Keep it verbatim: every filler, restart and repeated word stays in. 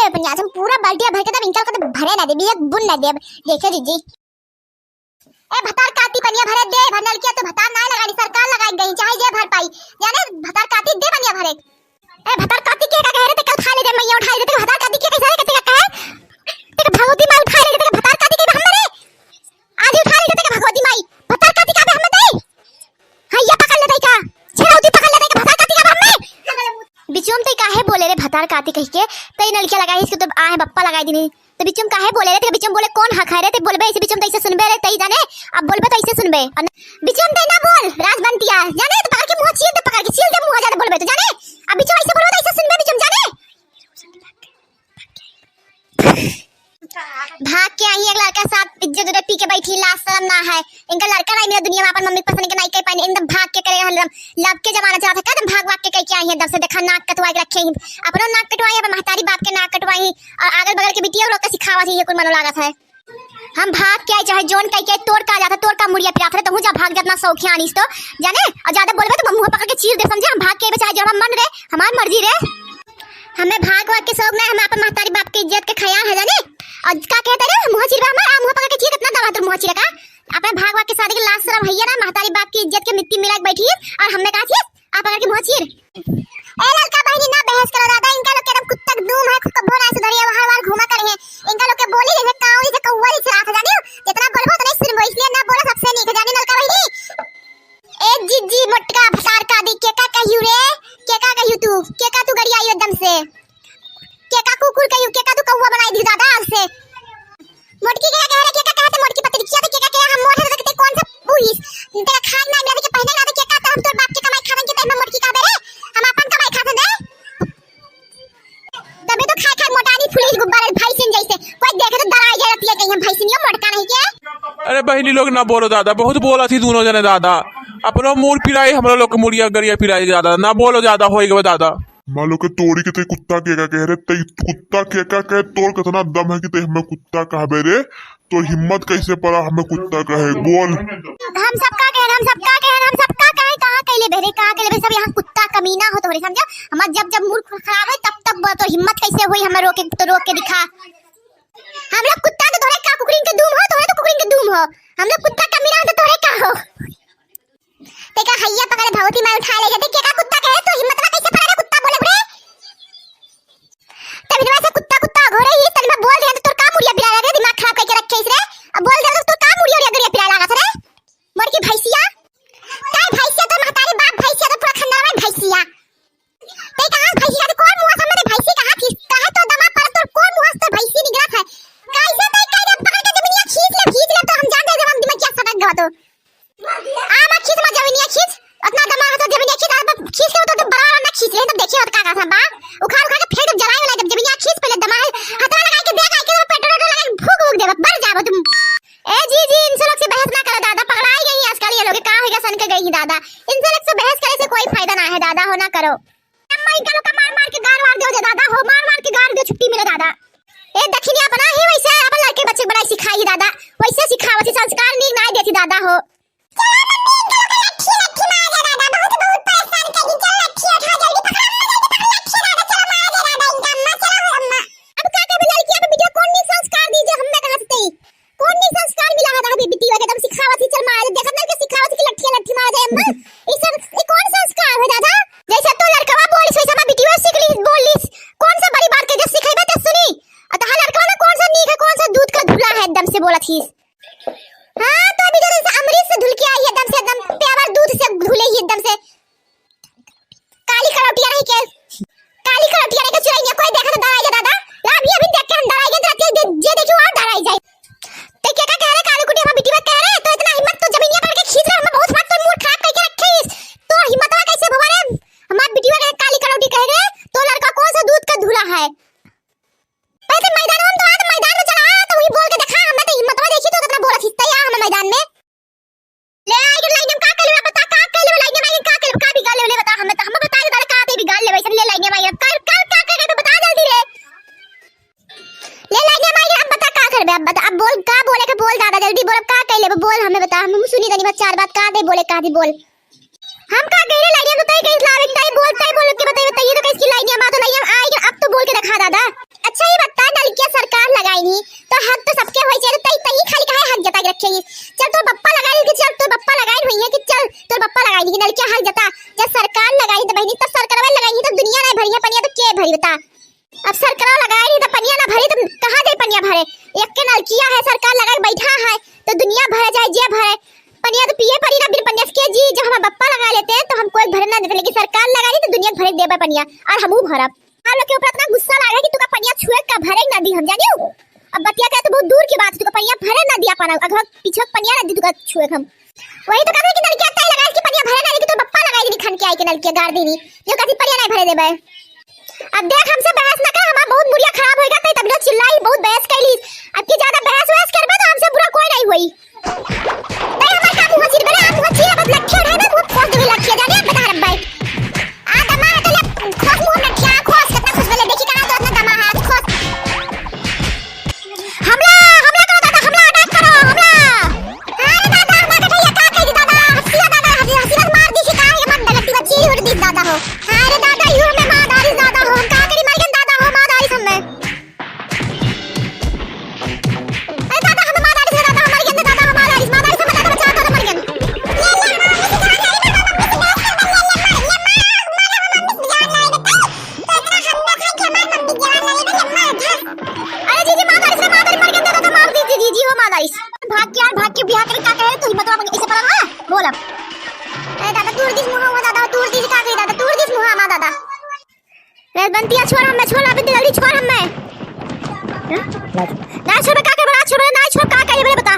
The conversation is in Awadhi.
ए, पनिया, हम पूरा बाल्टिया भर के तब इनका लोग के भरे ना देबी, एक बूंद ना देब। देखे जीजी। ए, भतार काती पनिया भरे दे, भर नलकिया तो भतार ना लगाई, सरकार लगाई गई, चाहे जे भर पाई। जाने, भतार काती दे पनिया भरे। ए, भतार काती के का कहे रे, ते कल उठा ले दे, मैया उठा ले दे, ते भतार काती के कैसे रे, ते का कहे? ते भगवती माई उठा ले दे, ते भतार काती के हम रे। आज उठा ले दे, ते भगवती माई, भतार काती का बे हम दे। हाँ, ये पकड़ ले दे का, छेड़ौती पकड़ ले दे का, भतार काती का बे हम दे। बिचुम ते काहे बोले रे भतार काती कह के, तई नलकिया लगाई, इसके तो आहे बप्पा लगाई दीनी। तो बिचुम काहे बोले रे? तो बिचुम बोले कौन हक है रे? तो बोलबे ऐसे बिचुम तो ऐसे सुनबे रे, तई जाने। अब बोलबे तो ऐसे सुनबे। और न-, बिचुम तई ना बोल, राजबंतिया। जाने तो पकड़ के मुँह चीर दे, पकड़ के चीर दे मुँह, जाने बोलबे तो जाने। अब बिचुम ऐसे बोलबे तो ऐसे सुनबे बिचुम जाने। भाग के आई एक लड़का साथ इज्जत उज्जत पी के बैठी, लाज शरम ना है। इनका लड़का नहीं मिला दुनिया में, अपन मम्मी पसंद के नहीं कर पाए, एकदम भाग के करे हम। लब के जमाना चला था, कदम भाग भाग के कह के आई है, दब से देखा नाक कटवा के रखे हैं, अपनो नाक कटवाई, अपन महतारी बाप के नाक कटवाई, और अगल बगल के बिटिया लोग का सिखावा थी, ये कुल मनो लागत है। हम भाग के आई, चाहे जोन कह के तोर का जाता, तोर का मुड़िया पिरात रहे, तो हूँ जा भाग जातना सौखिया आनीस तो, जाने, और ज्यादा बोलबे तो मुँह पकड़ के चीर दे, समझे? हम भाग के आइबे, चाहे जो हमार मन रे, हमार मर्जी रे। हमें भाग वाग के शौक ना, हमें अपन महतारी बाप के इज्जत के ख्याल है, जाने, और का कहते रे, मुँह चिरबा हमार, आ मुँह पकड़ के चीर, कितना दबा तोर मुँह चिरे का, अपने भाग वाग के शादी के लाज शरम है ना, महतारी बाप की इज्जत के मिट्टी मिला के बैठी है, और हमें कहा थी, आप अगर के मुँह चीर। ए ललका बहिनी, ना बहस करो दादा, इनका लोग के एकदम कुत्ता के दुम है, खुद को भोला सुधरिया वहाँ वहाँ घूमा करे हैं, इनका लोग के बोली जैसे काऊ जैसे कौआ जैसे रात जाने, जितना बोलबो उतना ही सुनबो, इसलिए ना बोलो, सबसे नहीं जाने ललका बहिनी। ए जीजी मोटका भतार का दी, के का कहियो रे, के का कहियो तू, के का तू गरियाई एकदम से, के का कुकुर कहियो, के का तू कौआ बनाई दी दादा आज से। मोटकी के का कहे रे, के का कहे ते मोटकी पतरिकिया ते, के का कहे हम मोट है ते कौन सा पूछिस? तेरा खाए ना मिला के पहने ना के का हम तोर बाप के कमाई खावन के टाइम में मोटकी कहबे रे, हम अपन कमाई खाते दे। तबे तो खाए खाए मोटानी फुली गुब्बारे भैंसिन जैसे, कोई देखे तो डराई जाए रतिया कहीं हम भैंसिनियो मोटका नहीं के। अरे बहिनी लोग ना बोलो दादा, बहुत बोला थी दोनों जने दादा, अपनो मूड़ पिराई, हमरा लोग के मुड़िया गरिया पिराई दादा, ना बोलो ज्यादा होई गवे दादा। मान लो के तोरी के ते कुत्ता के का कह रे, ते कुत्ता के का कहे, तोर कितना दम है कि ते हमें कुत्ता कहबे रे, तोर हिम्मत कैसे पड़ा हमें कुत्ता कहे, बोल। हम सबका कहे, हम सबका कहे, हम सबका कहे, कहाँ कहले बे रे, कहाँ कहले बे, सब यहाँ कुत्ता कमीना हो तोहरे, समझा? हमार जब जब मूड खराब है तब तब बोला, तोर हिम्मत कैसे हुई हमें रोके, तो रोक के दिखा। हम लोग कुत्ता तो तोहरे का कुकुरिन के दूम हो, तोहरे तो कुकुरिन के दूम हो, हम लोग कुत्ता कमीना हो तो तोहरे का हो? ते का हैया पकड़े भगवती माई उठा ले जाते, के का कुत्ता कहे, तो हिम्मतवा कैसे पड़ा रे कुत्ता बोले रे? तब इनवा से कुत्ता कुत्ता घोरे ही, तब मैं बोल दे तो तोर का मुड़िया पिराए लगे, दिमाग खराब करके रखे इस रे। अब बोल दे तो तोर का मुड़िया उड़िया गरिया पिराए लागत रे? मोर की भैंसिया, ताई भैंसिया, तोर महतारी बाप भैंसिया, तो पूरा खानदान में भैंसिया। ते कहाँ भैंसिया, तो कौन मुँह सामने भैंसी कहाँ थी? कहाँ तो दमा पर तोर कौन मुँह से भैंसी निकला था? कैसे ते कह दे पकड़ के जमीनिया खींच ले, खींच ले, तो हम जान दे जब हम दिमाग क्या सटक गवा तो। आ, मत खींच, मत जमीनिया खींच। इतना दमा है तो जमीनिया खींच, आ, खींच के तो बड़ा वाला ना खींच ले, तब देखिए और का, का था बा। उखाड़, उखाड़ के फेंक जलाए वाला, जब जमीनिया खींच पहले दमा है, हथवा लगा के देख, आके तो पेट्रोल, पेट्रोल लगा के फूक, फूक देबे, मर जाबो तुम। ए जी, जी, इनसे लोग से बहस ना करो दादा, पकड़ाई गई आजकल ये लोग, का होगा सन के गई ही दादा। इनसे लोग से बहस करे से कोई फायदा ना है दादा, हो ना करो। अम्मा, इनका लोग का मार मार के गार वार दो जे दादा हो, मार मार के गार दो, छुट्टी मिले दादा। ए दखिनिया अपना ही वैसे अपन लड़के बच्चे बनाई सिखाई दादा, वैसे सिखावत ही, संस्कार नीक नाय देती दादा हो। चला मम्मी, इनका लोग का लट्ठी लट्ठी मार दे दादा, बहुत बहुत परेशान कर दी, चल लट्ठी उठा जल्दी पकड़, अम्मा जल्दी पकड़ लट्ठी दादा, चलो मार दे दादा इनका अम्मा, चलो हो अम्मा। अब का कहबे लड़की, अब बिटिया कौन नीक संस्कार दी जे हमें कहा से तई? कौन नीक संस्कार मिला है दादा बिटिया के एकदम सिखावत ही चल मार दे, देखत ना के सिखावत ही कि लट्ठी लट्ठी मार दे अम्मा। ई सब, ई कौन संस्कार है दादा? जैसे तो लड़कवा बोलिस वैसे हमार बिटिया सीख ली, बोलिस। कौन सा बड़ी बात के जे सिखेबे ते सुनी। आ तहार लड़कवा ना कौन सा नीक है, कौन सा दूध का धुला है, एकदम से बोलत ही। हाँ, तो अभी तो जैसे अमृत से धुल के आई है, एकदम से, एकदम pure दूध से धुले ही एकदम से। काली करौटिया रही के, काली करौटिया रही के चुरैया, कोई देखा तो डराई जा दादा। अभी, अभी देख के हम डराई गए, तो जे, जे देखी वहाँ डराई जाए। ते के का कह रहे काली कुटी, हमार बिटिया कह रहे, तो इतना हिम्मत तो जमीनिया पर के खींच रहे, हमें बहुत बात तो मूड खराब करके रखे इस। तो हिम्मत वाला कैसे भवा रे? हमार बिटिया के काली करौटी कह रहे, तो लड़का कौन सा दूध का धुला है? पहले मैदान में तो आ, तो मैदान में चला, तो वही बोल के देखा, हमें तो हिम्मत वाला देखी तो कितना बोला खींचता है हमें मैदान में। ले आई के लाइन में का कइले बा, बता का कइले बा, लाइन में आई का कइले बा, का बिगाड़ लेबे, बता, हमें तो, हमें बता दे, का ते बिगाड़ लेबे, ऐसे ले लाइन में आई, अब का, का, का, का, का, बता जल्दी रे। ले लाइन में आई, अब बता का करबे, अब बता, अब बोल, का बोले के बोल दादा, जल्दी बोल, अब का कइले बा, बोल, हमें बता, हम सुनी तनी बस चार बात, का ते बोले, का ते बोल। हम का कइले लाइन में तो तय कइस लावे, तय बोल, तय बोल के बताई, बताइए तो कैसी लाइन में, तो लाइन में आई, अब तो बोल के दिखा दादा। अच्छा, ई बता, नलकिया सरकार लगाई नहीं, तो हक तो सबके होई चाहिए, तो तई, तई खाली काहे हक जता के रखेगी? चल, तोर बप्पा लगाई नहीं कि चल, तोर बप्पा लगाई हुई है कि चल, तोर बप्पा लगाई नहीं कि नलकिया हक जता। जब सरकार लगाई तो बहिनी, तो सरकारवे लगाई नहीं, तो दुनिया नहीं भरी है पनिया, तो के भरी बता? अब सरकार लगाई नहीं, तो पनिया ना भरी, तो कहाँ जाई पनिया भरे? एक के नलकिया है, सरकार लगाई बैठा है, तो दुनिया भरे चाहे जे भरे, पनिया तो पिए पड़ी ना, बिन पनिया के जी। जब हमार बप्पा लगा लेते हैं, तो हमको एक भरे ना देते, लेकिन सरकार लगाई नहीं, तो दुनिया भरे देबे पनिया, और हमहू भरब। हम लोग के ऊपर इतना गुस्सा लागे कि तुका पनिया छुए का भरे ना दी हम, जानियो। अब बतिया कहे तो बहुत दूर की बात, तुका पनिया भरे ना दिया पाना, अगर पीछे पनिया ना दी तुका छुए हम। वही तो कहते हैं कि नलकिया तय लगा कि पनिया भरे ना दी, कि तो बप्पा लगाई दी खन के आई के नलकिया गाड़ देनी, जो कहती पनिया नहीं भरे देबे। अब देख, हमसे बहस ना कर, हमार बहुत मुड़िया खराब होएगा, तई तब चिल्लाई, बहुत बहस कैली। अब की ज्यादा बहस वहस करबे तो हमसे बुरा कोई नहीं होई। बे, हमार का मुँह चीर बे, आप मुँह चीर, बस लट्ठी उठाए बे, मुँह खोस देबे लट्ठी, जाने, बता रब भाई। आ, दमा है तो ले, खोस मुँह में क्या, खोस, कितना खोस बे, देखी कहाँ तो इतना दमा है, खोस। हमला, हमला करो दादा, हमला, attack करो, हमला। अरे दादा, हमार कटैया का कह दी दादा, हंसिया दादा, हंसी, हंसी बस मार दी, का है, मत गलती बची, उड़ दी दादा हो। अरे दादा, यू में मार डाली दादा हो, हम का करी, मर गए दादा हो, मार डाली सब में। अरे दादा, हम मार डाली से दादा, हम मर गए दादा, हम मार डाली, मार डाली से दादा, बचा दादा, मर गए। अरे जी, जी, मार डाली से, मार डाली, मर गए दादा, मार दी, जी, जी, जी, हो मार डाली। भाग के यार, भाग के बियाह करे, का कहे, तू हिम्मत वाला ऐसे पड़ा ना, बोल अब। अरे दादा, तूर दिस मुँह, दादा, तूर दिस, का कहे दादा, तूर दिस मुँह, मार दादा। रे बंटिया, छोड़ हमें, छोड़, अभी जल्दी छोड़ हमें। ना छोड़, का के बड़ा छोड़, ना छोड़, का के बड़े बता।